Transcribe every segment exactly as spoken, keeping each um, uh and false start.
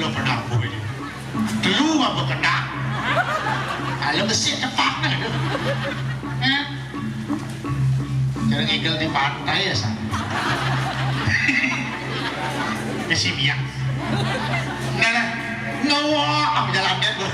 Penabuh ini. Telu apa kena? Kalau besi cepak nih. Eh? Cara ngigel di pantai ya, San. Besi biang. Nah, nah. Ngawak apa jalannya tuh?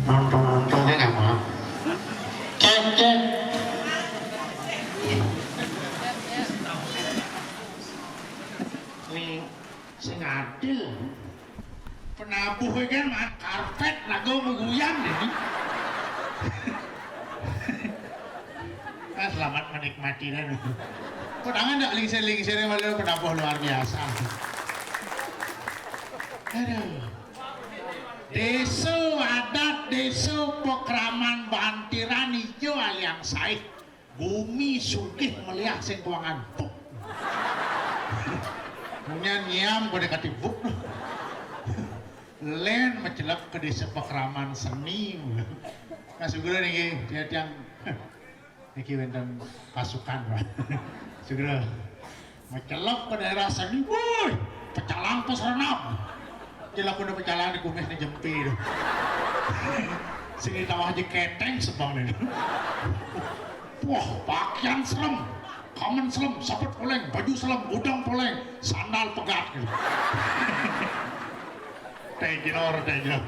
Nonton-nontonnya nggak mau. Cek, cek. Nih, sing adil. Penabuh kan mah karpet lagu meguyan deh. Nah, selamat menikmati dan. Pedangan ndak lingsir-lingsir malah penabuh luar biasa. Aduh. Desa adat, desa pekraman Bantiran ijo aliang saih. Bumi sugih meliah sing kuangan. Punya nyiam pada katibuk. Len mencelep ke desa pekraman seni. Nah, segera niki, dia tiang niki wenten pasukan, Pak. Segera mencelep ke daerah seni, woi, pecalang pos renap. Jelek udah pecalang di kumis nih jempi tuh. Sini tawah aja keteng sebang nih. Wah, pakaian serem, kamen serem, saput poleng, baju serem, gudang poleng, sandal pegat gitu. Tejror, tejror.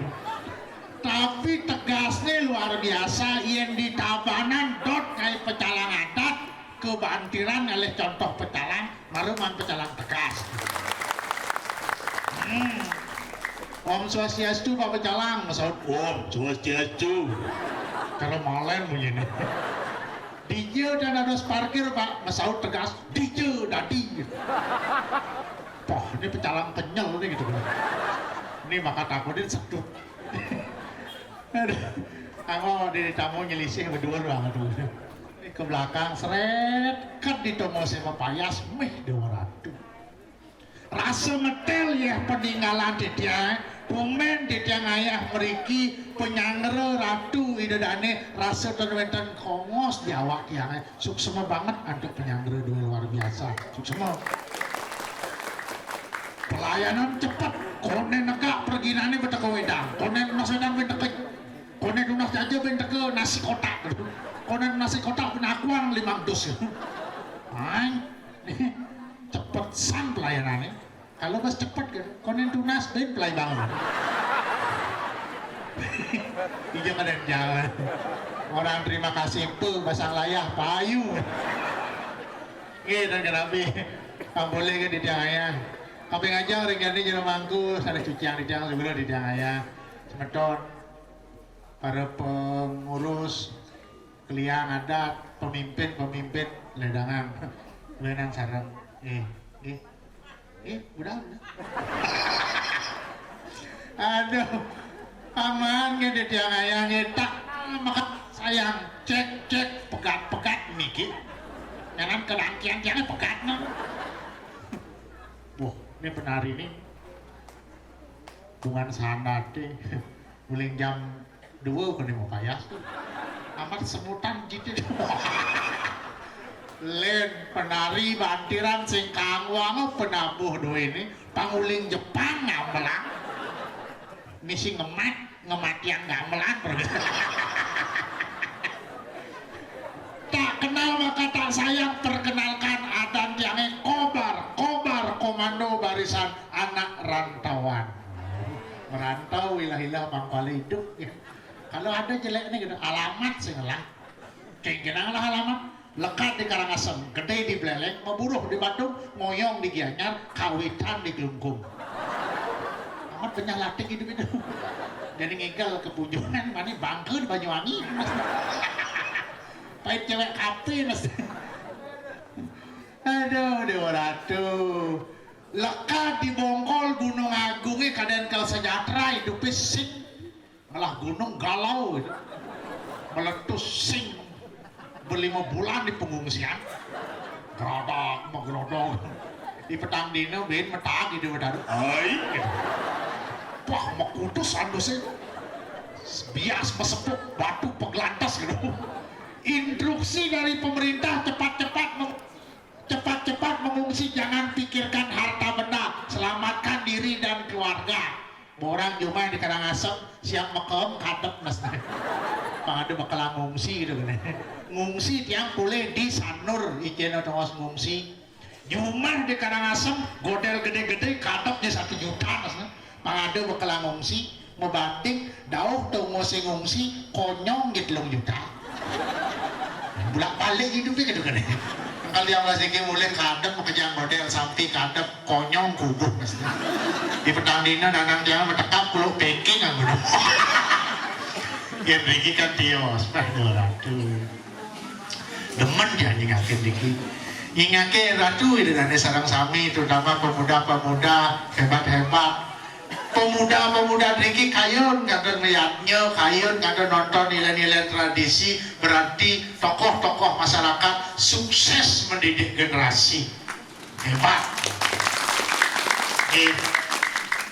Tapi tegasnya luar biasa, yang di Tabanan dot kayak pecalang adat, kebantiran ngalih contoh pecalang, maruman pecalang tegas. Hmm. Om Swastiastu, Pak Pecalang, masaut Om Swastiastu. Kalau malen bunyinya. Dija dan ada parkir, Pak, masaut tegas, dija dadi. Poh, ini pecalang kenyal nih gitu. Ini maka takutin sedut. Aduh, aku di tamu nyelisih berdua doang tuh. Ini ke belakang seret, kan di tomo saya payas, mih Dewa Ratu. Rasa ngetel ya peninggalan titiang, pumen titiang ayah meriki, penyangra ratu ida dane, rasa ten wenten kongos di awak tiange. Suksema banget antuk penyangra dua luar biasa. Suksema. Pelayanan cepet, konen negak perginane beteka wedang, konen mas wedang beteka, konen tunas jaja beteka nasi kotak. Konen nasi kotak ben akuang limang dus. Ay, cepet san pelayanane. Kalau pas cepet kan, konen tunas ben pelai bangun. Iya kadang jalan. Orang terima kasih pe pasang layah payu. Nggih, dan kenapi. Kampole ke di tiang ayah. Kaping ajang ring kene jero mangku, sana cucian di tiang sebelah di tiang ayah. Semeton, para pengurus, keliang adat, pemimpin-pemimpin ledangan. Ledangan sareng. Eh, eh, eh, udah, udah. Aduh, aman nggih di tiang ayah nggih tak maka sayang cek cek pegat-pegat niki. Jangan kedangkian tiangnya pegat nang. Wah, ini penari nih. Bungan sanate. Uling jam dua kene mau payas tuh. Amat semutan gitu. Len penari bantiran sing kangwang penabuh dua ini panguling Jepang gamelan. Misi ngemat, ngematian gamelan. Tak kenal maka tak sayang, perkenalkan adan tiange Kobar, Kobar Komando Barisan Anak Rantauan. Merantau ilah-ilah mangkal hidup ya. Kalau ada jelek nih gitu, alamat sih ngelah. Kengkenang lah alamat. Lekat di Karangasem, gede di Beleleng, maburuh di Badung, ngoyong di Gianyar, kawitan di Klungkung. Amat penyah latih hidup itu. Jadi ngegal ke Pujongan, mana bangke di Banyuwangi. Pahit cewek kape, Mas. Aduh, Dewa Ratu. Leka di bongkol Gunung Agung, eh, kadén kal sejahtera, hidupé sing. Malah gunung galau gitu. Meletus sing. Berlima bulan di pengungsian. Gerodok, menggerodok. Di petang dina, bin metak gitu, bedaru. Ai, gitu. Wah, mekutus andusé. Bias mesepuk, batu pegelantas gitu. Instruksi dari pemerintah, cepat-cepat meng- cepat-cepat mengungsi, jangan pikirkan harta benda, selamatkan diri dan keluarga. Orang jumah di Karangasem, siang mekem, kadep nas. Pang ada bakal ngungsi gitu kan. Ngungsi tiang pulih di Sanur, ijin tongos ngungsi. Jumah di Karangasem, godel gedé-gedé, kadepnya satu juta nas. Pang ada bakal ngungsi, mabanting, dauh tongosé ngungsi, konyong gitu telung juta. Bulak-balik hidupnya gitu kan. Kalau yang masih ke mulai kadep, makejang godel, sampai kadep, konyong, kubuh. Di petang dina, nanang tiang metekap, kuluk packing, aku. Yang riki kan tios, Pak Ratu. Demen dia nyingakin riki. Nyingakin Ratu, itu nanti sarang sami, terutama pemuda-pemuda hebat-hebat. Pemuda-pemuda riki kayun kada ngeliatnya, kayun kada nonton nilai-nilai tradisi, berarti tokoh-tokoh masyarakat sukses mendidik generasi. Hebat. Eh,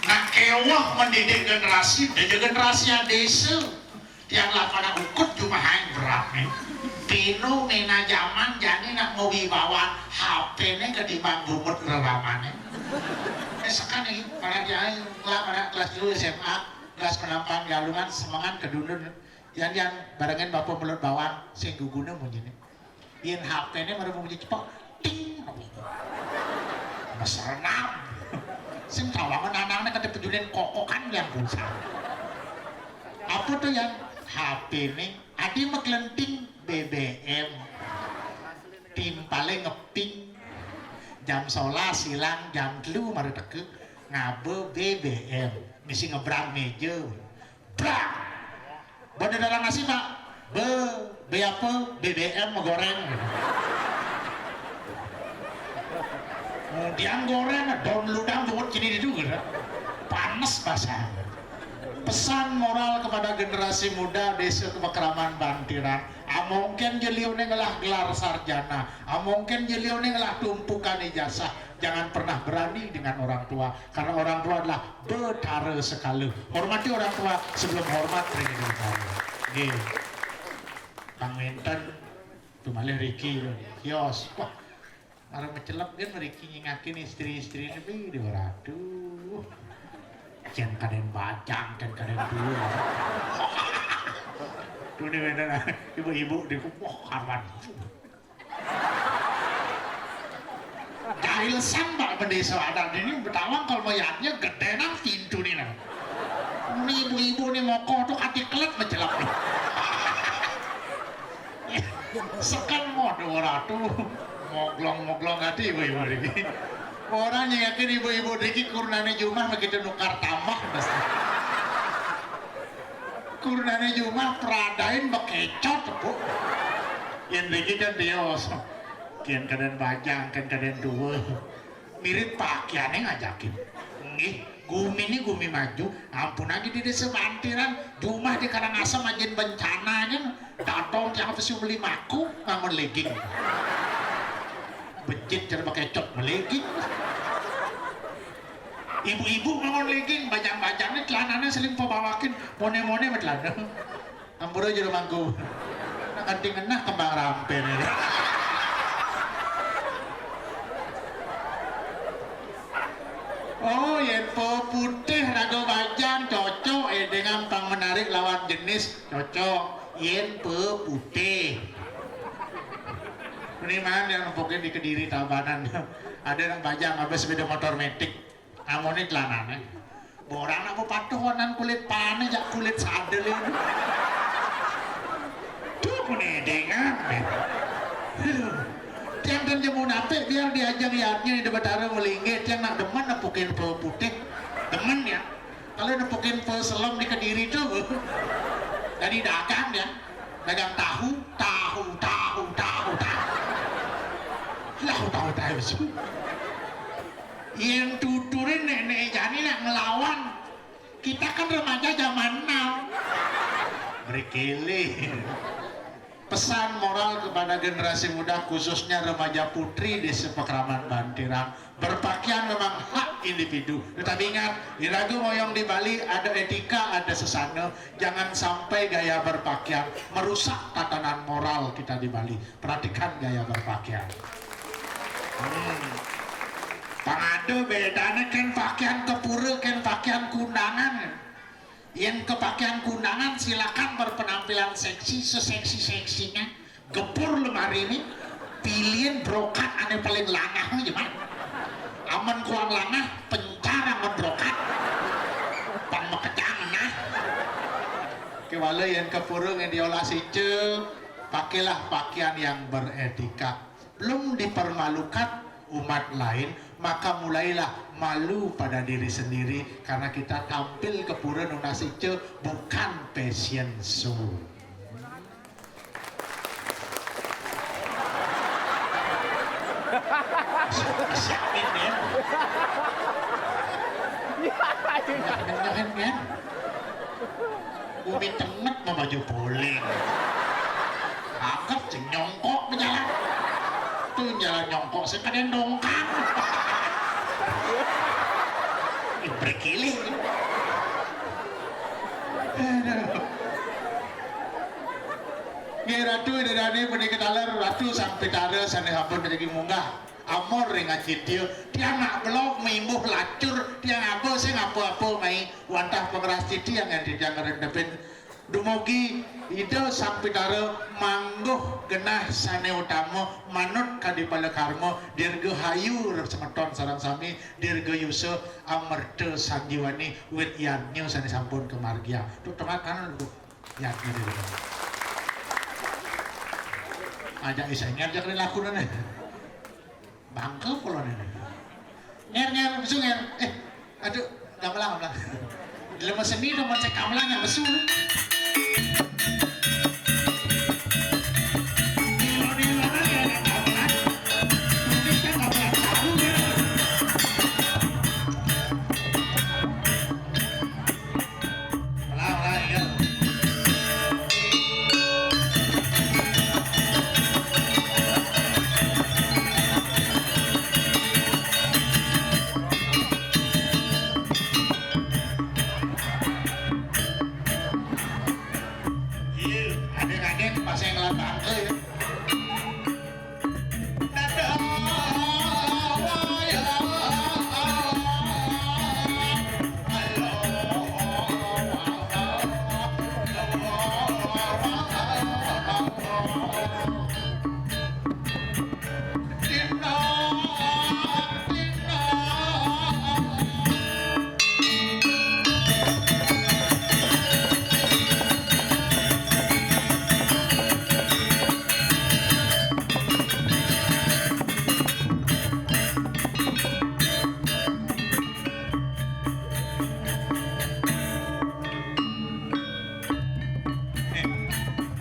nak kewah mendidik generasi, dia generasi yang desa. Tiang lah pada ukut jumah aing berat nih. Pinu mena jaman jani nak mawibawa H P né ketimbang bungut reramané. Eh, sekarang nih, pada tiang lah pada kelas dulu S M A, kelas penampang galungan semengan kedundun. Yang yang barengin bapak mulut bawang, sing guguna munyiné. Yén H P-né mara munyi cepok, ting. Meserenam. Sing kawangan anakné kata pejulin kokokan yang pulsa. Apa tuh yang H P-né? Adi meklenting B B M. Timpalé ngeping. Jam sebelas hilang, jam telu mara teka. Ngaba B B M. Misi ngebrang meja. Brak! Benda dalam nasi, Pak. Be, be apa? B B M goreng. Kemudian goreng, daun ludang bungut kini itu gitu. Panas basah. Pesan moral kepada generasi muda Desa Kebakeraman Bantiran. Amongken jelione ngelah gelar sarjana, amongken jelione ngelah tumpukan ijazah. Jangan pernah berani dengan orang tua, karena orang tua adalah betara sekala. Hormati orang tua sebelum hormat ring orang tua. Nggih. Pang wénten tumalih riki lho. Kios. Wah, mara mecelep kan mriki nyingakin istri-istrine pi di Ratu. Jan kadén bajang, jan kadén duwe. Tuni wénten ibu-ibu di wah karuan. Jahil sang Pak Pendesa adat ini betawang kalau melihatnya gedé nang pintu nih nang. Ini ibu-ibu nih mokoh tuh kati kelet mencelap nih. Sekan mau dua ratu moglong-moglong hati ibu-ibu ini. Orang nyingakin ibu-ibu diki kurnane jumah begitu nukar tambah mesti. Kurnane jumah peradain bekecot, Bu. Yang diki kan dios. Kian kadén bajang, kian kadén duwe. Mirip pakaiannya ngajakin. Nggih, gumi ini gumi maju. Ampun aja di desa Bantiran, jumah di Karangasem aja bencana aja. Datang tiang apa sih beli maku, ngangon legging. Bejit cara pakai cot legging. Ibu-ibu ngangon legging, bajang-bajang ini celananya sering pebawakin, mone-mone celana. Ampura jero mangku. Nak kanti ngenah kembang rampe nih. Oh, yén peputih raga bajang cocok, eh, dengan pang menarik lawan jenis cocok. Yén peputih. Ini mana yang nempukin di Kediri Tabanan. Ada yang bajang habis sepeda motor metik. Amone celanane. Borang apa patuh wanan kulit pane jak kulit sadel ini. Tuh pune dengan. Tiang dan jemu nape biar diajang yatnya di Betara melinggih tiang nak demen nepukin pe putih. Demen ya. Kalau nepukin pe selem di Kediri tuh. Dari dagang ya. Dagang tahu, tahu, tahu, tahu, tahu. Lah tahu tahu. Yang tuturin nenek jani nak ngelawan. Kita kan remaja zaman now. Berkele. Pesan moral kepada generasi muda, khususnya remaja putri di Sepekraman Bantirang. Berpakaian memang hak individu. Tetapi ingat, iraga ngoyong di Bali ada etika, ada sesana. Jangan sampai gaya berpakaian merusak tatanan moral kita di Bali. Perhatikan gaya berpakaian. Hmm. Pang ada bedane ken pakaian ke pura, ken pakaian ke undangan. Yen ke pakaian ke undangan, silakan berpenampilan seksi, seseksi-seksinya. Gepur lemari ni, pilihin brokat ane paling langah aja, Mat. Amen kurang langah, pencar amen brokat. Pang makejang nah. Kewala yen ke pura ngen diolah sica, pakailah pakaian yang beretika. Belum dipermalukan umat lain, maka mulailah malu pada diri sendiri karena kita tampil ke pura nunas ica bukan fashion show. Siapin ya. Jangan-jangan kan? Umi tenget mau baju poleng. Angkat sing nyongkok berjalan. Tuh jalan nyongkok sing kadang dongkang. Ih, berkiling. Aduh. Nggih, Ratu Ida Dane punika taler, Ratu Sang Pitara sane sampun rejeki munggah. Amor ring acitya, tiang nak belog mimbuh lacur, tiang aba sing apa-apa mai, wantah pangrastiti anggen titiang ngrentepin. Dumugi Ida Sang Pitara mangguh genah sane utama, manut kadi palakarma, dirgahayu semeton sareng sami, dirgayusa amerta sanjiwani wit yadnya sane sampun kamargiang. Tuk temat kanan, Bu. Yadnya diri. Ajak isai ngajak lakunane. Bangka polone. Nger, nger, mesu, nger. Eh, aduh, gamelan, gamelan. Dalam seni, teman saya gamelan yang mesu. Iya, adik-adik pas yang ngelah bangke ya.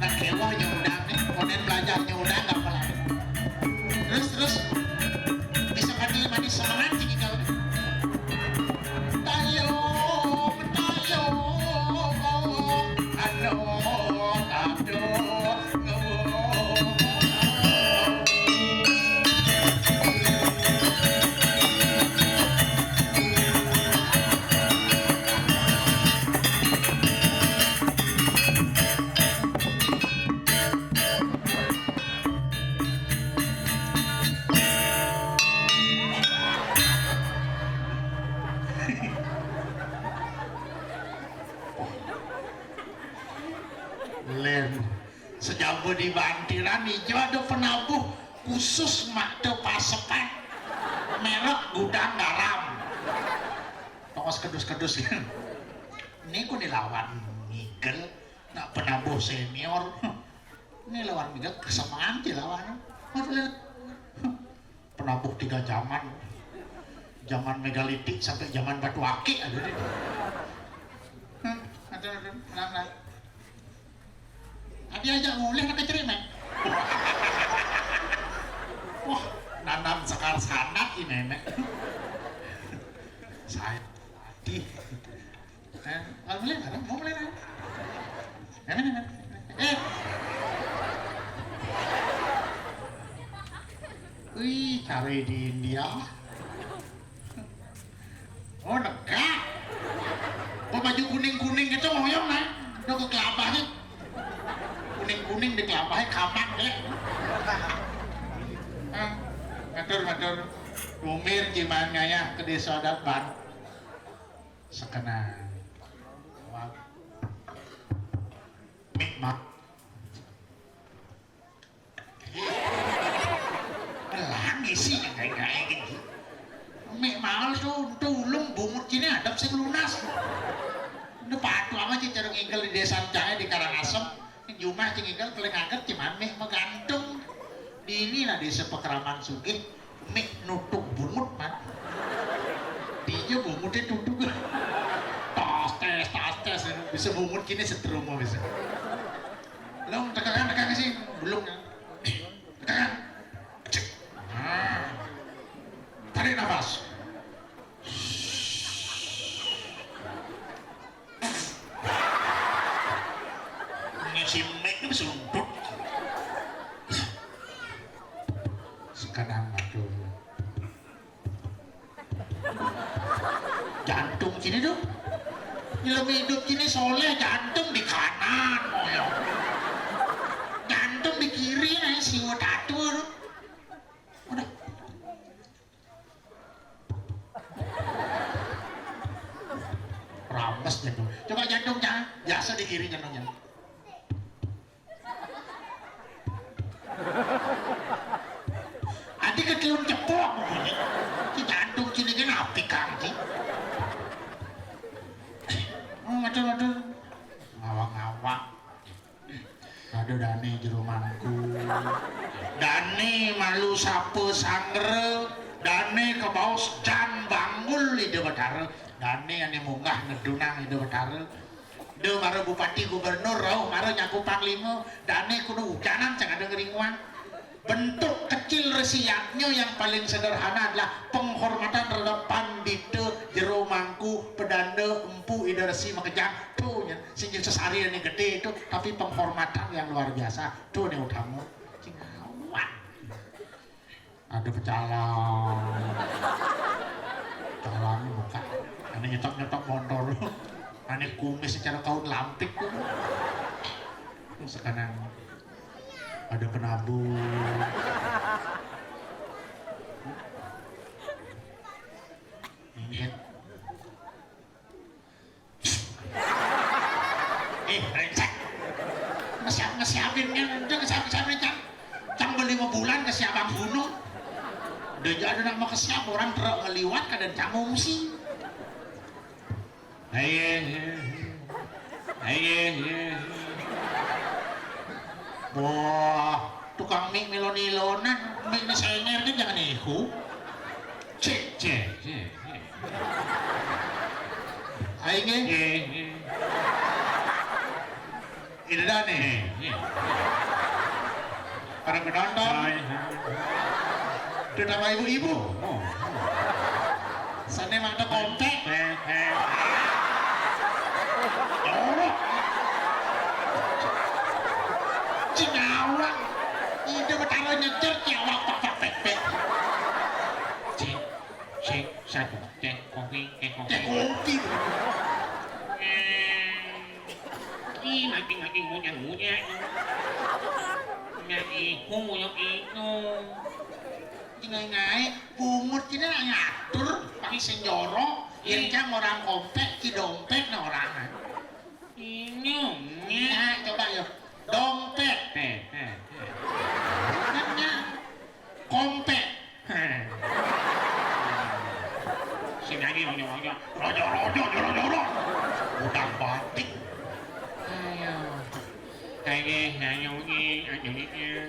Nak kewah nyudang nih, model belajar nyudang apa lagi? Terus, terus. Bisa mati, mati semangat sih kita udah. Tayo, tayo, ano, tayo. Len, sejaba di Bantiran ijo ada penabuh khusus mata pasepan, merek Gudang Garam. Tongos kedus-kedus. Niku ni lawan Migel, nak penabuh senior. Ini lawan Migel kesemaan sih lawan. Penabuh tiga zaman. Zaman megalitik sampai zaman batu akik ada deh. Hmm, ada, ada, tenang, tenang. Adi aja mulih nak kecerimen. Wah, nanam sekar sanak ini, Nek. Saya. Ih. Eh, mau mulai bareng? Mau mulai bareng? Mana, mana? Eh. Wih, cari di India. Oh, negak. Oh, baju kuning-kuning gitu ngoyong, nah. Udah ke kelapanya. Kuning-kuning di kelapanya, kamang deh. Ah, matur, matur. Umir gimana ya ke desa adat ban? Sekenang. Wah. Mik mak. Lagi sih kayak kayak gitu. Mik mahal tuh, tulung bungut sini ada sing lunas. Udah patuh amat sih cara ngingkel di desa cahaya di Karangasem. Jumah sing ngingkel paling angkat cuman mik menggantung. Di inilah desa Pekeraman Sugih, mik nutup bungut, man. Dia bungutnya tutup. Tas tes, tas tes, bisa bungut gini setrum bisa. Lo tekan, tekan sih, belum ya. Tekan. Cek. Nah. Tarik nafas. Ngisi mic itu sundut. Sekarang aduh. Jantung sini tuh. Ilmu hidup sini soleh, jantung di kanan, ya. Jantung di kiri, nah, siwa tatu tuh. Udah. Rames jantung. Coba jantung, jangan. Biasa di kiri jantungnya. Adi ketiun cepok bunyi. Si jantung sini kan api, Kang, sih. Oh, aduh, aduh. Ngawang-ngawang. Aduh, dane jero mangku. Dane malu sapa sanggra, dane kebaos jan banggul Ida Betara. Dane ane munggah ngedunang Ida Betara. De mara bupati gubernur rauh mara nyaku panglima, dane kudu ujanan sing ada ngeringuang. Bentuk kecil resi yadnya yang paling sederhana adalah penghormatan terhadap pandita, jero mangku, pedanda, empu, ida resi makejang. Tuh, nya, sing sesari ini gede itu, tapi penghormatan yang luar biasa. Tuh, ini utama. Sing awak. Ada pecalang. Pecalang buka. Ane nyetok-nyetok motor. Ane kumis secara kaun lampik tuh. Sekarang ada penabur. Inget. Eh, brengsek. Ngesiap-ngesiapin kan, udah ngesiap-ngesiapin, Cang. Cang beli lima bulan ke Siabang Gunung. Udah jadi nak mau ke siap, orang truk ngeliwat, kadang Cang ngungsi. Aye, aye, aye, aye. Wah, tukang mik milon-ilonan, mik ini senger kan jangan iku. Cek, cek, cek, cek. Aing nggih. Nggih, nggih. Ini dah nih. Nggih, nggih. Para penonton. Hai, hai. Terutama ibu-ibu. Oh, oh. Sane mangke kontek. He, he. Jorok. Cing awak. Ide Betara nyecer, cing awak pak pak pek pek. Cek, cek, satu. Teh kopi, teh kopi. Teh kopi. Eh, ih, mati, mati, ngunyah, ngunyah. Ngunyah iku, ngunyah itu. Tinggal naik, bungut kita nak ngatur, pakai senjoro, yang orang kompek, ki dompet, nah orang. Ini, ini. Nah, coba yuk. Dompet. Teh, teh, teh. Nanya. Kompek. Heh. Sing nyanyi, nyanyi, nyanyi. Rojo, rojo, joro, joro. Udah batik. Ayo. Ayo, ayo, ayo, ayo, ayo.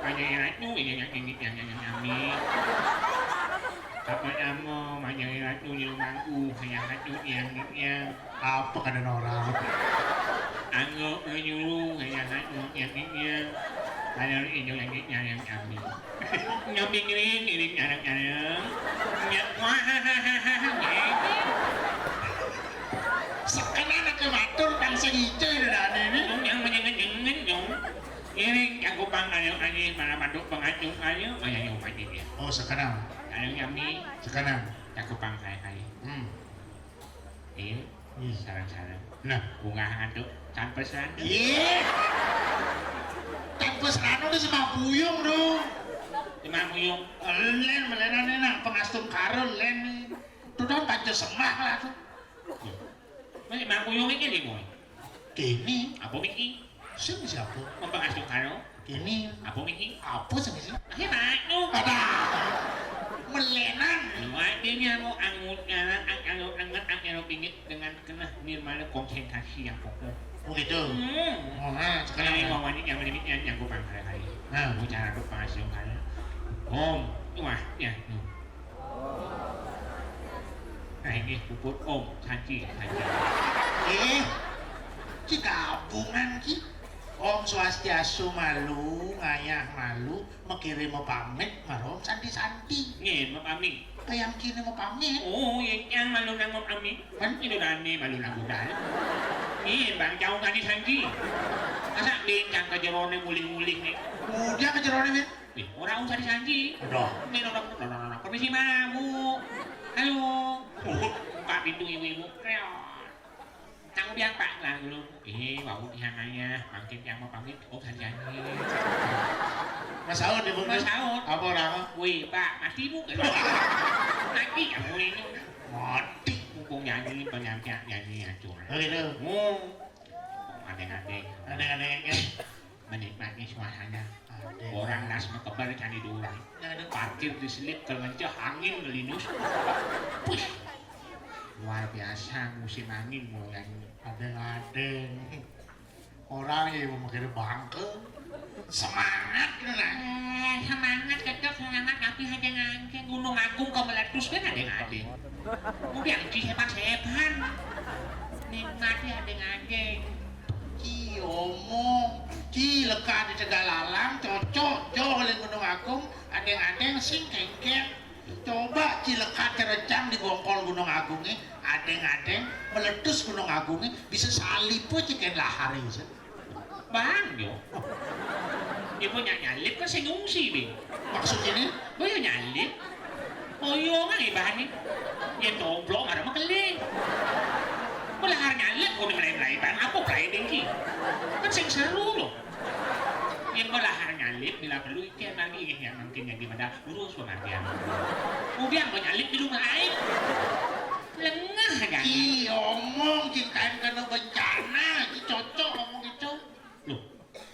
Ayo, ayo, ayo, ayo, ayo, ayo, ayo, ayo. Apa nama? Ayo, ayo, ayo, ayo, ayo. Ayo, ayo, ayo, ayo. Apa kada orang? Anggo menyuruh, ya, ya, ya, ya, ya. Ada itu lagi yang kami. Nyambi ngiring, ngiring, nyarang, nyarang. Nya, wah, ha, ha, ha, ha, ha, nggih. Ayo, ayo, mana bantuk pangacung, ayo, ayo, ayo, mati dia. Oh, sekarang. Ayo, yami. Sekarang. Cakupang kai-kai. Hmm. Iya. Hmm. Sarang-sarang. Nah. Bunga antuk tanpa serana. Iya. Tanpa serana udah sama buyung dong. Sama buyung. Len, melenan enak, pengastung karun, len. Itu dong, panca semah lah tuh. Masih mangkuyung iki lho kowe. Kene. Apa iki? Sing siapa? Mempengasuh karo. Kene. Apa iki? Apa sing sih? Ayo maju. Ada. Melenan. Lho, artinya mau angut ngaran, ang angut anget, ang ero pingit dengan kenah nirmana konsentrasi yang kokoh. Oh gitu. Hmm. Oh, nah, sekarang. Ini mau wanita yang lebih yang yang kupang hari-hari. Nah. Mau cara untuk pengasuh karo. Om, wah, ya. Hmm. Nah, ini puput Om Santi, Santi. Eh, ci gabungan ci. Om Swastiastu malu, ngayah malu, makire mapamit maro Om Santi-Santi. Nggih, mapamit. Kayang kene mapamit. Oh, ya yang malu nang mapamit. Kan? Ini rame malu nang budal. Nggih, Bang, jauh kali Santi. Masa bincang ke jerone mulih-mulih nih. Udah ke jerone, Min. Wih, ora usah disanji. Aduh. Ini orang, orang, orang, orang. Permisi, Mama, Bu. Halo. Buka pintu ibu-ibu. Kreot. Tanggung biang, Pak. Lah, dulu. Eh, wau tiang ayah. Mangkin tiang mau pamit. Oh, sanjani. Mas Saud, ibu. Mas Saud. Apa orang? Wih, Pak, mati, Bu. Mati, kamu ini. Mati. Mumpung nyanyi, penyanyi, nyanyi, acung. Oh, gitu. Oh. Adeng-adeng. Adeng-adeng. Menikmati suasana. Adeng. Orang nas mekeber candi dua. Adeng. Parkir di selip, kalau ngenceh angin ngelinus. Push. Luar biasa musim angin mulai. Adeng-adeng. Orang ya mau mikir bangke. Semangat gitu nah. Eh, semangat, cocok, semangat, tapi hanya ngangke Gunung Agung kau meletus kan adeng-adeng. Udah, ci sepan-sepan. Nikmati adeng-adeng. Ci omong, ci leka di Tegalalang, cocok, jo oleh Gunung Agung, adeng-adeng sing kengkeng. Coba ci leka cerecang di gongkol Gunung Agungnya, adeng-adeng, meletus Gunung Agungnya, bisa salib aja kayak lahar itu. Bang, yo. Ya, kok nyak nyalip kan sing ngungsi, Bing. Maksudnya ini? Oh, ya nyalip. Oh, iya, mang, ya, bahan ini. Ya, tomplok, ada mah keli. Belahar nyalip, kok mulai-mulai, Bang. Apa mulai dengki? Kan sing seru, loh. Ya, belahar nyalip, bila perlu, ikan lagi, ya, mungkin yang di mana urus pemargian. Udah, mau nyalip di rumah lain. Lengah, kan? Ki, omong, cintain kena bencana, ki cocok ngomong gitu. Loh,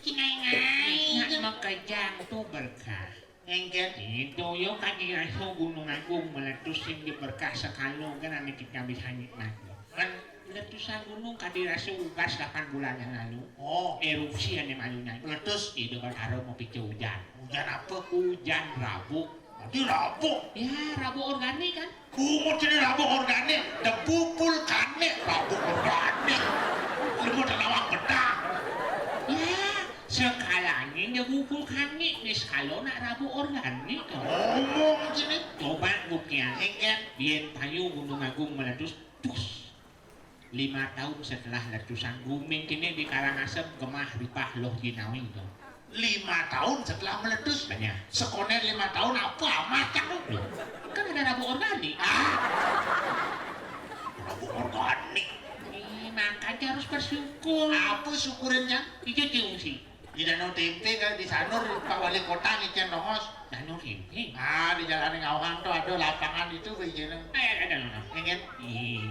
Cingai-ngai. Nak makejang tu berkah. Engken. Itu yo kan dirasa Gunung Agung meletus sing di berkah sekalo kan ane kita bisa nikmati. Kan letusan gunung kan dirasa ugas delapan bulan yang lalu. Oh. Erupsi ane malunya. Meletus. Itu kan harum mau picu hujan. Hujan apa? Hujan rabuk. Nanti rabuk. Ya, rabuk organik kan? Bungut ini rabuk organik, debu vulkanik, rabuk organik. Ilmu tanaman bedah. Ya, sekalanya debu vulkanik, nih sekalo nak rabuk organik. Ngomong sini. Coba buktian. Engken. Biar payu Gunung Agung meletus, dus. Lima tahun setelah letusan gunung kini di Karangasem gemah ripah loh jinawi tu. Lima tahun setelah meletus. Banyak. Sekoner lima tahun apa amat kan tu? Loh, kan ada rabuk organik. Ah, rabuk organik. Eh, makanya harus bersyukur. Apa syukurinnya? Itu diungsi. Di Danau Tempe kan di Sanur Pak Wali Kota ngicen dongos. Danau Tempe. Ah, di jalan Ngawang tuh ada lapangan itu begini. Eh, ada loh. Ingin? Ih.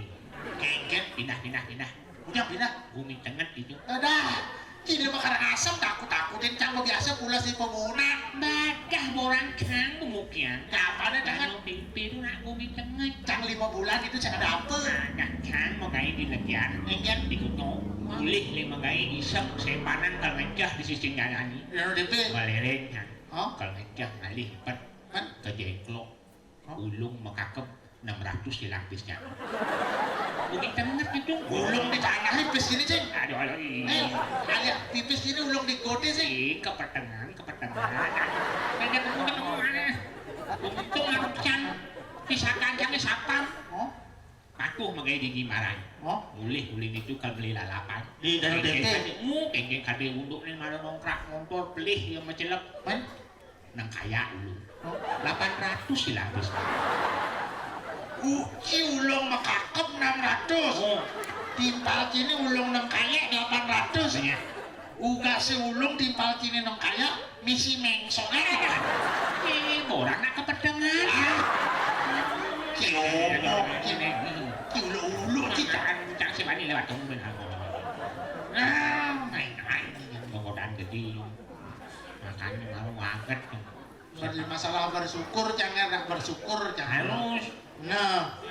Kengken. Pindah, pindah, pindah. Udah pindah. Bumi tenget itu. Ada. Cina bakar asam takut-takutin cang biasa pulas di pemunan. Badah borang kang pemukian. Kapan ada kan? Danau Tempe itu nak bumi tenget. Cang lima bulan itu cang ada apa? Ada kang mau gaya di legian. Ingin? Di kuto. Boleh lima gaya iseng sepanan kalau ngecah di sisi jalani. Danau Tempe. Balereng kang. Hah? Kalau ngecah ngalih empat. Kan? Ke jengklok. Ulung makakep enam ratus di lapisnya. Bukit tenget itu. Ulung di tanah pipis ini, Cing. Aduh, aduh, ih. Eh, alias pipis ini ulung di gode, Cing. Ih, ke pertengahan, ke pertengahan. Saya ketemu ketemu mana? Untung aku can pisahkan kami sapam. Oh, pak, Kuh mengke dingin marang. Oh? Mulih, mulih nitu kal beli lalapan. Di dalam Kengkeng dente. Kade, mu, kengkeng kade unduk nih malah nongkrak montor pelih ya macelep. Pan? Nang kaya ulu. Oh. Lapan ratus sih lah habis. Uki ulung makakep enam ratus. Oh. Timpal kini ulung nang kaya delapan ratus. Iya. Uga si ulung timpal kini nang kaya misi mengsong aja. Eh, orang nak kepedengan. Ah. Ki omong kini. Ki ulu-ulu kita. Cang, cang si bani lewat kamu benar. Ah, main-main. Yang godan gede. Makanya mau banget. Bagi masalah bersyukur, jangan nak bersyukur, jangan. Harus. Nah,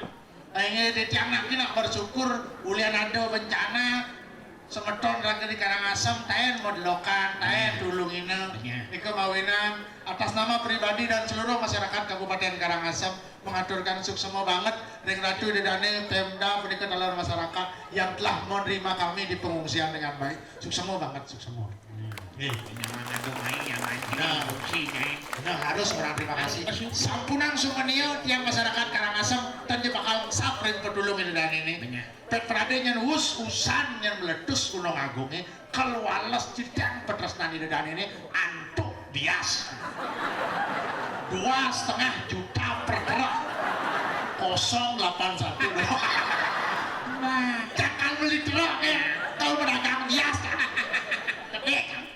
ini di tiang nak, nak bersyukur, ulian ada bencana, semeton raga di Karangasem, taen mau dilokan, taen tulung ini. Benar. Nika mawinan atas nama pribadi dan seluruh masyarakat Kabupaten Karangasem mengaturkan suksema banget ring Ratu Ida Dane, Pemda, punika taler masyarakat yang telah menerima kami di pengungsian dengan baik. Suksema banget, suksema. Hmm. Nggih. Nyaman aduh main, nyaman. Nah. Fungsi, Nyai. Nah, harus orang terima kasih. Harus bersyukur. Sampunang sumenia tiang masyarakat Karangasem, ten ja bakal sap ring petulung Ida Dane ini. Benar. Pet prade nyen us, usan nyen meletus Gunung Agung ini, keluales jedang petresnan Ida Dane ini, antuk bias. Dua setengah juta per truk. Kosong delapan satu. Wah, jangan beli truk ya. Kalau pedagang bias. Tapi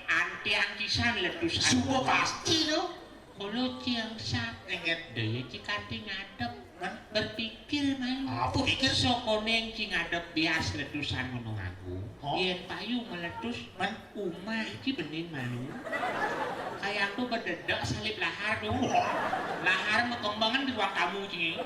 antian kisan letusan. Subuh pasti tuh. Kalau ciang sap. Ingat. Daya ci kanti ngadep. Men? Berpikir main. Apa pikir? Sokone ci ngadep bias letusan Gunung Agung. Oh. Yen payu meletus. Men? Umah ci bening malu. Kayak aku bededek salib lahar tuh. Wah. Lahar mekembangan di ruang tamu ci.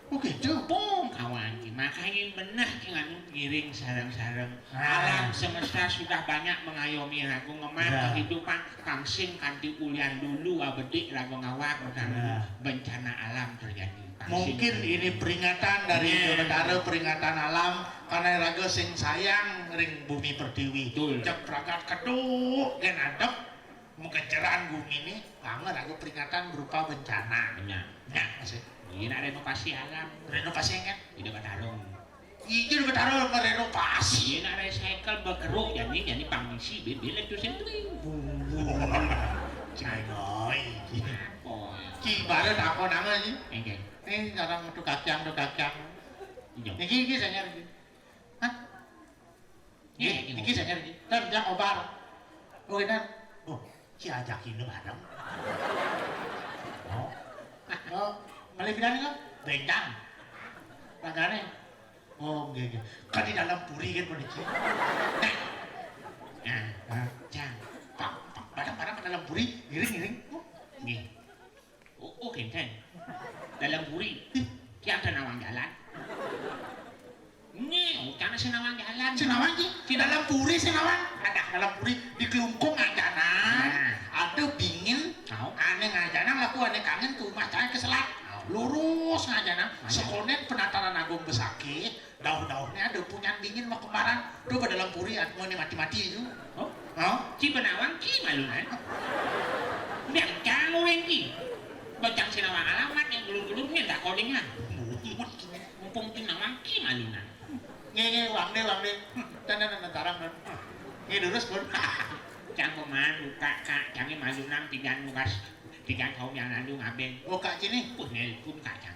Oh gitu. Pung kawan ci. Makanya bener ci nganu ngiring sareng-sareng. Ah. Alam semesta sudah banyak mengayomi aku ngemang. Ya. Kehidupan kang sing kanti ulian dulu abedik raga ngawag. Ya. Bencana alam terjadi. Kang sing. Mungkin ini peringatan dari. Ya. Betara peringatan alam karena raga sing sayang ring bumi pertiwi. Betul. Cek pragat keduk gen adep. Menggenceran bumi ini, banget aku peringatan berupa bencana. Benar. Ya, masih. Iya, nak renovasi alam. Renovasi kan? Tidak bertarung. Iya, tidak bertarung, merenovasi. Iya, nak recycle berkeruk, jadi, jadi pangisi, bebel itu sentri. Cinai. Apa? Ki, baru takon nama ni. Enggak. Eh, sekarang tu kacang, tu kacang. Iya. Ini, ini saya nyari. Hah? Nggih, nggih, niki saya niki. Ten, jang obar. Oh, ini. Oh, si ajak ini bareng. Oh. Oh, malih pidan kok? Bentang. Ragane. Oh, nggih, nggih. Kan di dalam puri kan puniki. Nah, nah, jang. Pak, pak, bareng-bareng ke dalam puri, ngiring-ngiring. Oh, nggih. Oh, oh, genteng. Dalam puri. Ih, ki ada nawang jalan. Nih, oh, karena sing nawang jalan. Sing nawang ki? Di dalam puri sing nawang. Ada dalam puri di Klungkung aja nah. Nah. Ada bingin. Tahu. Ane ngajana laku ane kangen ke rumah saya ke selat. Tahu. Lurus ngajana. Ayo. Sekonet penataran agung besakit. Dauh-dauhne ada punyan bingin mau kembaran. Tuh pada dalam puri atmone mati-mati itu. Oh? Hah? Ci benawang ki malunan. Biang cang orang ki. Bocang sinawang alamat yang gelur-gelur ni tak kolingan. Mumpung ci nawang ki malunan. Nge, nge, wang deh, wang deh. Tanda, tanda, tarang, tanda. Nge, durus pun. Cang peman, buka, kak, cangi malunan, tiga nugas, tiga tahun yang lalu ngaben. Oh, kak, sini. Puh, nelpon, kak, cang.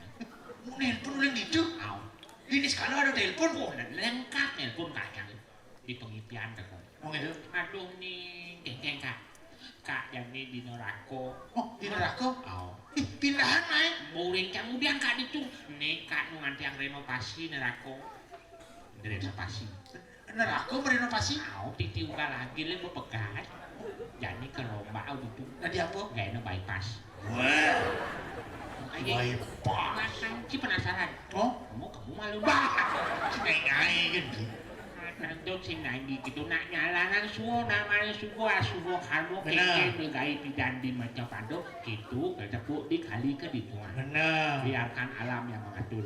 Mau nelpon ulang gitu? Au. Ini sekali ada telepon. Oh, lengkap telepon kacang. Di pengipian teko. Oh, gitu? Aduh, nih, geng, geng, Kak. Kak, jani di neraka. Oh, di neraka? Oh. Ih, pindahan, Mai. Boring, Kak. Udah, Kak, ditu. Nih, Kak, nu nanti yang renovasi neraka. Renovasi. Neraka merenovasi? Au, titi uga lagi le bepegat. Jani ke lomba au ditu. Tadi apa? Gaya bypass. Wah. Aye. Bypass. Makan ci penasaran. Oh? Kamu, kamu malu. Bah, ngai-ngai gitu. Tentu sing ngai gitu. Nak nyalanan suwo namanya suwo asuwo kamu. Benar. Keke begai pidan di maca pado gitu, ketepuk di kali ke dituan. Benar. Biarkan alam yang mengatur.